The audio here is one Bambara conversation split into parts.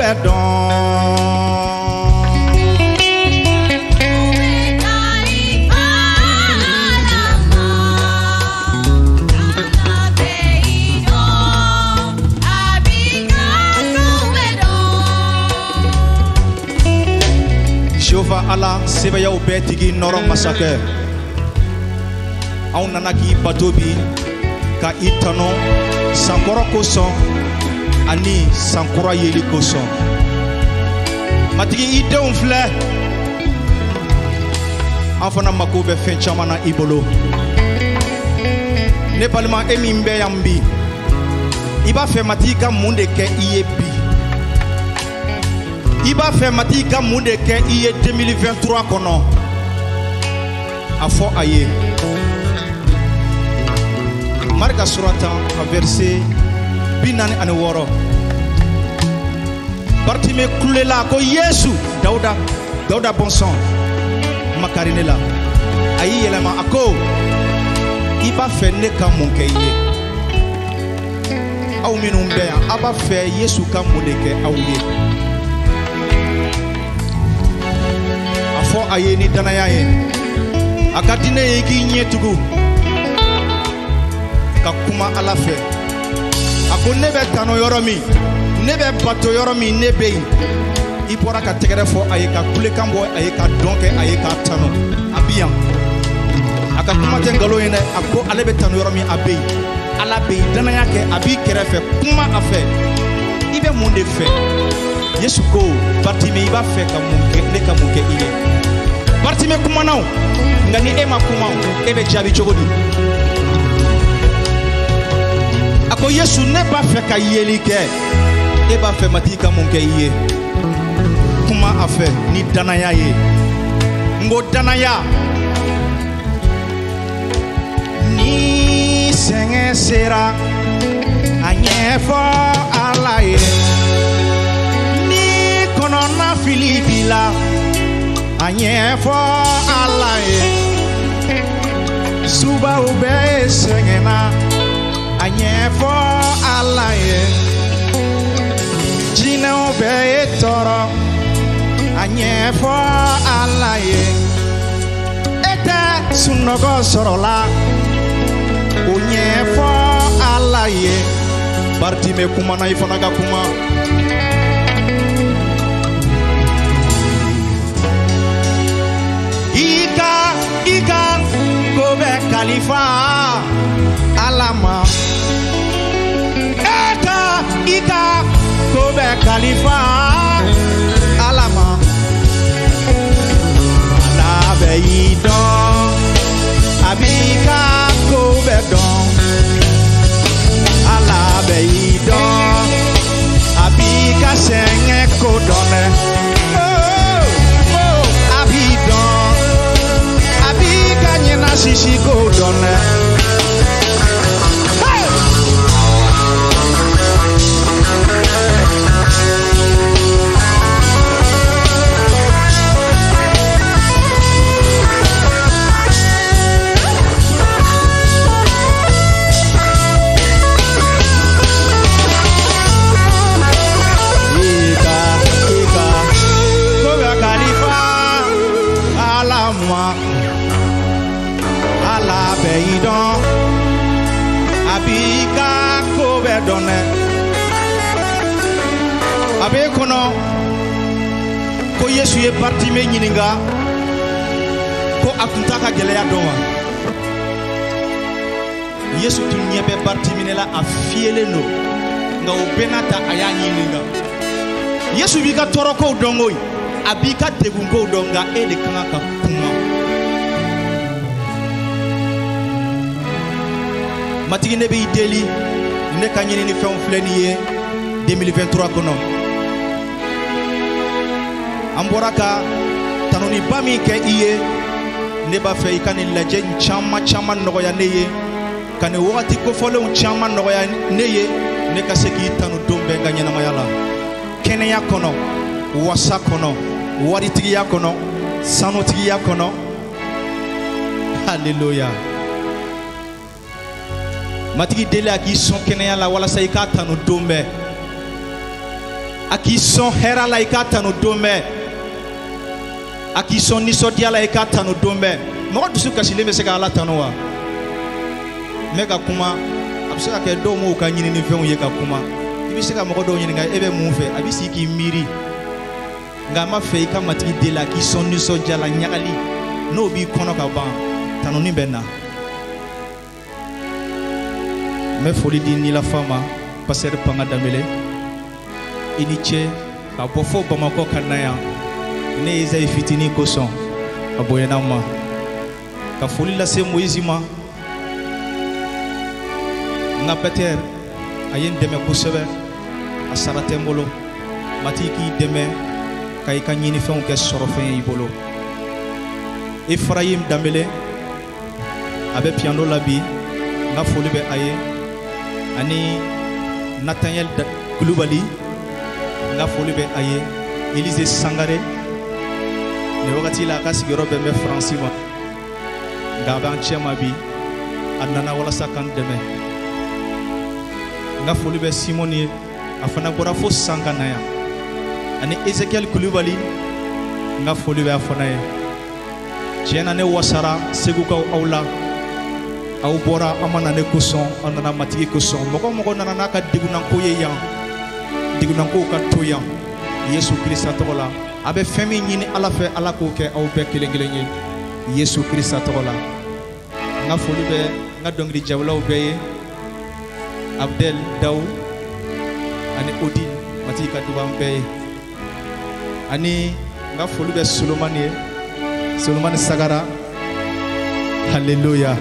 bɛɛ dɔn. Jehova Ala sebayaw bɛɛ tigi nɔrɔ masakɛ, anw nana k'i bato bi ka i tanu sankɔrɔ kosɔn ani sankura yeli kosɔn. Matigi, i denw filɛ, an fana mako bɛ fɛn caman na i bolo. Ne balima, e min bɛ yan bi, i b'a fɛ Matigi ka mun de kɛ i ye bi? I b'a fɛ Matigi ka mun de kɛ i ye 2023 kɔnɔ? A fɔ a ye. Marika sura 10 a verset 46. Bartime kulela ko Yesu, Dawuda, Dawuda bɔnsɔn, makari ne la. A y'i yɛlɛma, a ko i b'a fɛ ne ka mun kɛ i ye? Aw minnu bɛ yan, aw b'a fɛ Yesu ka mun de kɛ aw ye? A fɔ a ye ni danaya ye. A ka di ne ye i k'i ɲɛ tugu ka kuma Ala fɛ. A ko ne bɛ tanu yɔrɔ min, ne bɛ bato yɔrɔ min, ne bɛ yen. I bɔra ka tɛgɛrɛ fɔ a ye, ka kulekan bɔ a ye, ka dɔn kɛ a ye, k'a tanu. A bi yan. A ka kuma tɛ nkalon ye dɛ. A ko ale bɛ tanu yɔrɔ min, a bɛ yen. Ala bɛ yen. Danaya kɛ, a b'i kɛrɛfɛ, kuma a fɛ. I bɛ mun de fɛ? Yesu ko Bartime, i b'a fɛ ka mun kɛ, ne ka mun kɛ i ye? Bartime kumana o, nka ni e ma kuma, e bɛ jaabi cogo di? A ko Yesu, ne b'a fɛ ka yeli kɛ. E b'a fɛ Matigi ka mun kɛ i ye? Kuma a fɛ ni danaya ye. N ko danaya. Ni sɛgɛn sera, a ɲɛfɔ Ala ye. Ni kɔnɔna fili b'i la, a ɲɛfɔ Ala ye. Subaw bɛɛ sɛgɛnna, a ɲɛfɔ Ala ye. Jinɛw bɛɛ tɔɔrɔ, a ɲɛfɔ Ala ye. E tɛ sunɔgɔ sɔrɔla, o ɲɛfɔ Ala ye. Bartime kumana, i fana ka kuma. I ka ko bɛ kalifa Ala ma. E ka i ka ko bɛ kalifa Ala ma. Ala bɛ i dɔn, a b'i ka ko bɛɛ dɔn. Ala bɛ i dɔn, a b'i ka sɛgɛn ko dɔn dɛ. Oh, oh, a b'i dɔn, a b'i ka ɲɛnasisi ko dɔn dɛ. Hey! I ka ko bɛ kalifa Ala ma. Ala bɛ i dɔn, a b'i ka ko bɛɛ dɔn dɛ. A b'e kɔnɔ ko Yesu ye Bartime ɲininka ko a tun t'a ka gɛlɛya dɔn wa? Yesu tun ɲɛ bɛ Bartimine la, a fiyɛlen don, nka o bɛɛ n'a ta a y'a ɲininka. Yesu b'i ka tɔɔrɔkow dɔn koyi, a b'i ka degunkow dɔn, nka e de ka kan ka kuma. Matigi, ne b'i deli, ne ka ɲinini fɛnw filɛ nin ye 2023 kɔnɔ. An bɔra ka tanuniba min kɛ i ye, ne b'a fɛ i ka nin lajɛ in caman caman nɔgɔya ne ye, ka nin wagati kofɔlenw caman nɔgɔya ne ye, ne ka se k'i tanu don bɛɛ n ka ɲɛnamaya la. Kɛnɛya kɔnɔ, wasa kɔnɔ, waritigiya kɔnɔ, sanutigiya kɔnɔ. Haleluya. Matigi deli a k'i sɔn kɛnɛya la walasa i k'a tanu don bɛɛ. A k'i sɔn hɛrɛ la, i k'a tanu don bɛɛ. A k'i sɔn nisɔndiya la, i k'a tanu don bɛɛ. Mɔgɔ dusu kasilen bɛ se ka Ala tanu wa? N bɛ ka kuma, a bɛ se ka kɛ dɔw m'u ka ɲininifɛnw ye ka kuma. I bɛ se ka mɔgɔ dɔw ɲininka, e bɛ mun fɛ? A bɛ sigi k'i miiri. Nka a ma fɛ i ka Matigi deli a k'i sɔn nisɔndiya la, ɲagali n'o b'i kɔnɔ ka ban, tanuni bɛ na. N bɛ foli di Nilafa ma, pasteur Panga Danbele, i ni ce ka bɔ fo Bamakɔ ka na yan ne ye Ezayi fitinin kosɔn, a bonyana n ma. Ka foli lase Moyizi ma, n ka bɛtɛr, a ye n dɛmɛ kosɛbɛ, a sara tɛ n bolo. Matigi k'i dɛmɛ ka i ka ɲinifɛnw kɛ sɔrɔfɛn ye i bolo. Efrayim Danbele, a bɛ piano la bi, n ka foli bɛ a ye. Ani Nathaniel Kulubali, n ka foli bɛ a ye. Elise Sangare, nin wagati la a ka sigiyɔrɔ bɛn bɛ Faransi ma, nka a b'an cɛ ma bi, a nana walasa k'an dɛmɛ. N ka foli bɛ Simɔni ye, a fana bɔra fo San ka na yan. Ani Ezekiel Kulubali, n ka foli bɛ a fana ye. Tiɲɛ na, ne wasara Segukaw aw la. Aw bɔra, aw ma na ne kosɔn, aw nana Matigi kosɔn. Mɔgɔ mɔgɔ nana n'a ka degunnanko ye yan, degunnankow ka to yan Yesu Kirisa tɔgɔ la. A bɛ fɛn min ɲini Ala fɛ, Ala k'o kɛ aw bɛɛ kelen kelen ye Yesu Kirisa tɔgɔ la. N ka foli bɛ n ka dɔnkili jabalaw bɛɛ ye, Abdel Daw ani Odile, Matigi ka duba an bɛɛ ye. Ani n ka foli bɛ Solomani ye, Solomani Sagara, haleluya.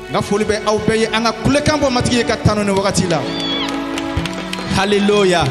N ka foli bɛ aw bɛɛ ye. An ka kulekan bɔ Matigi ye ka tanu nin wagati la, haleluya.